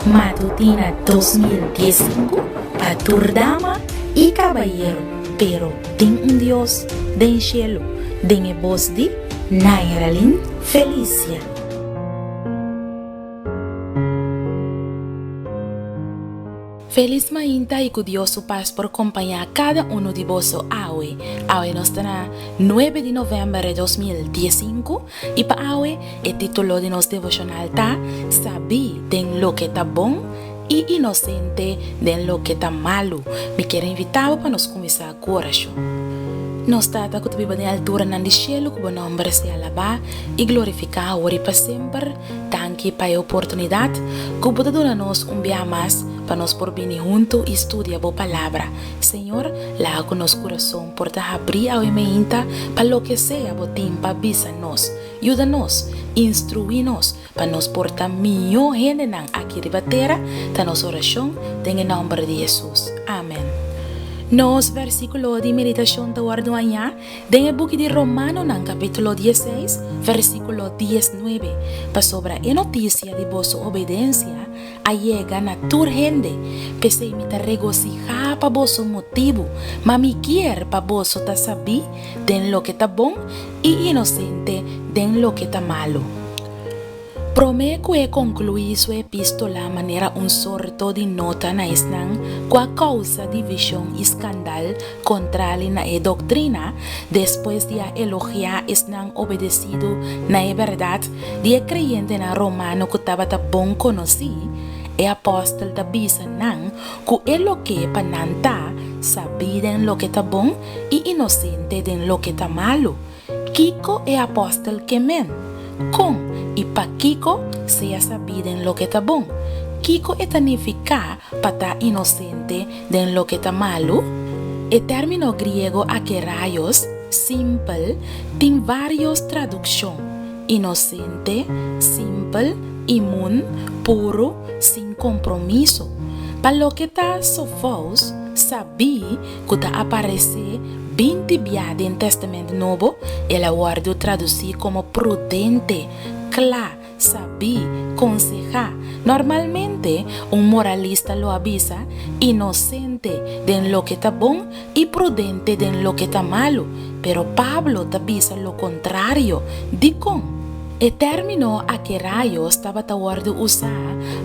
Matutina 2015 pa tur dama y cabayero, pero tin un Dios den cielo, den e bos di Nairalyn Felicia. Felis mainta y cu Dios su paz por compaña cada uno di boso awe. Awe nos ta na nuebe di november de 2015 y pa awe e titulo di nos devocional ta Sabí den loke ta bon y inocente den loke ta malu. Mi kier invita bo pa nos cuminsa cu oracion. Nos Tata cu ta biba den alturanan di cielo cu bo nomber sea alabá y glorificá awor y pa semper. Danki pa e oportunidat ku bo ta duna nos un bia mas pa nos por bini huntu i studia bo Palabra. Señor, laga ku nos kurason por ta habrí awe meinta pa loke sea bo tin pa bisa nos. Yuda nos, instruí nos pa nos por ta mihó hendenan aki riba tera, ta nos orashon den e nòmber di Hesus. Amen. Nos versíkulo di meditashon ta wòrdu hañá Den e buki di Romanonan kapítulo dieseis, versíkulo diesnuebe, Pasobra e notisia di boso obedensia a yega na tur hende, p'esei mi ta regosihá pa boso motibu, ma mi kier pa boso ta sabí den loke ta bon i inosente den loke ta malu. Promé ku e konkluí su epístola manera un sorto di nota na esnan ku a kousa divishon i skandal kontrali na e doktrina, despues di a elogiá esnan obedesidu na e bèrdat di e kreyentenan romano ku tabata bon konosí, e apòstel ta bisa nan ku e loke pa nan ta sabí den loke ta bon i inosente den loke ta malu. Kiko e apòstel ke men? Kon i pakiko sea sabí den loke ta bon? Kiko e ta nifiká pa ta inosente den loke ta malu? E término griego akeraios, simpel, tin vários tradukshon, inosente, simpel, imun, puru, sin kompromiso. Pa loke ta sofous, sabí, ku ta aparesé 20 bia den Tèstamènt Nobo, el a wòrdu tradusí komo prudente, kla, sabí, konsehá. Normalmente, un moralista lo a bisa inosente den loke ta bon i prudente den loke ta malu, pero Pablo ta bisa lo kontrario. Dikon? E término akeraios tabata wòrdu usá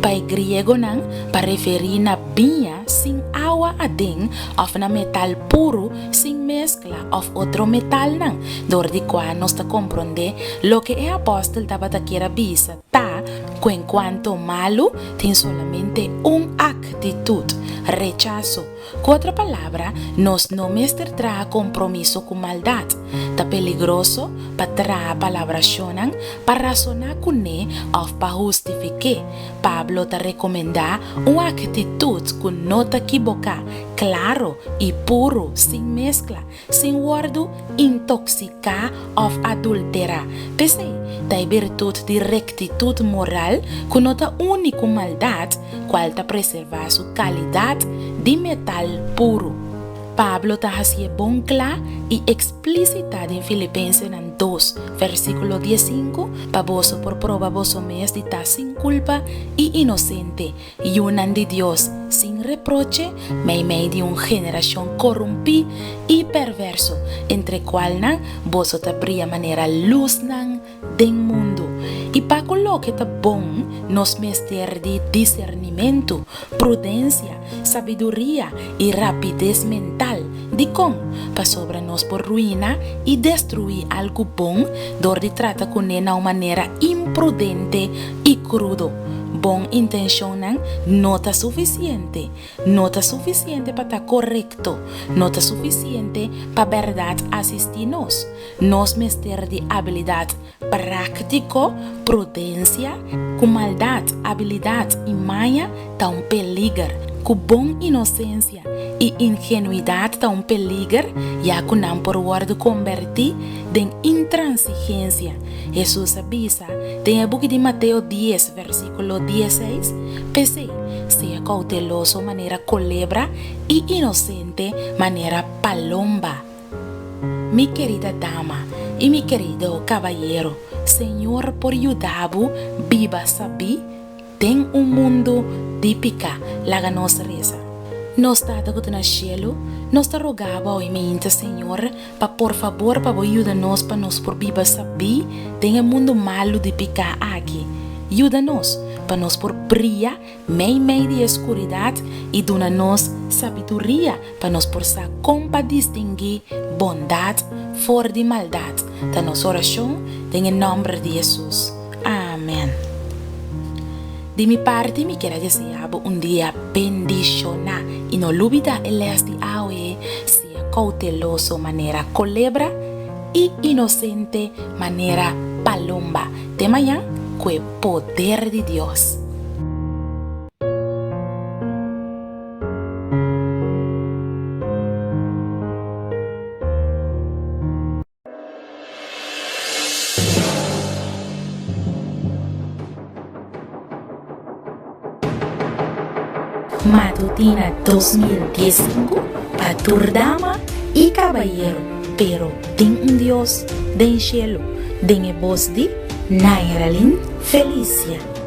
pa e griegonan pa referí na biña sin awa aden òf na metal puru sin meskla òf otro metalnan, dor di kua nos ta komprondé loke e apòstel tabata kier a bisa ta ku enkuanto malu tin solamente un aktitut, rechaso. Ku otro palabra, nos no mester traha kompromiso ku maldat. Ta peligroso pa traha palabrashonnan pa rasoná kuné òf pa hustifik'é. Pablo ta rekomendá un aktitut ku no ta kiboká, klaro i puru, sin meskla, sin wòrdu intoksiká òf adulterá. P'esei, ta e birtut di rektitut moral ku no ta uni ku maldat, kual ta preservá su kalidat di metal puru. Pablo ta hasié bon kla i eksplísita den Filipensenan dos, versíkulo diesinku, Pa boso por proba boso mes di ta sin kulpa i inosente, yunan di Dios, sin reproche, meimei di un generashon korumpí i perverso, entre kualnan boso ta bria manera lusnan den mundu. I pa ku loke ta bon nos mester di disernimentu, prudensia, sabiduria i rapides mental. Dikon? Pasobra nos por ruina i destruí algu bon dor di trata kuné na un manera imprudente i krudo. Bon intenshonnan no ta sufisiente. No ta sufisiente pa ta korekto. No ta sufisiente pa bèrdat asistí nos. Nos mester di abilidat práktiko, prudensia, ku maldat, abilidat i maña ta un peliger, ku bon inosensia i ingenuidat ta un peliger ya ku nan por wòrdu kombertí den intransigensia. Hesus a bisa den e buki di Mateo dies versíkulo dieseis, P'esei, sea kouteloso manera kolebra i inosente manera palomba. Mi kerida dama i mi kerido kabayero, Señor por yuda bo biba sabí. den un mundu di piká. Laga nos resa. Nos Tata ku ta na shelu, nos ta roga bo awe meinta, Señor, pa por fabor pa bo yuda nos pa nos por biba sabí den e mundu malu di piká aki. Yuda nos pa nos por bria mei mei di e skuridat i duna nos sabiduria pa nos por sa kon pa distinguí bondat for di maldat. Ta nos orashon den e nòmber di Hesus. Amèn. Di mi parti mi kier a deseá bo un dia bendishoná i no lubidá e lès di awe, sea kouteloso manera kolebra i inosente manera palomba. Te mañan ku e poder di Dios. Matutina 2015 pa tur dama y cabayero, pero tin un Dios den cielo, den e bos di Nairalyn Felicia.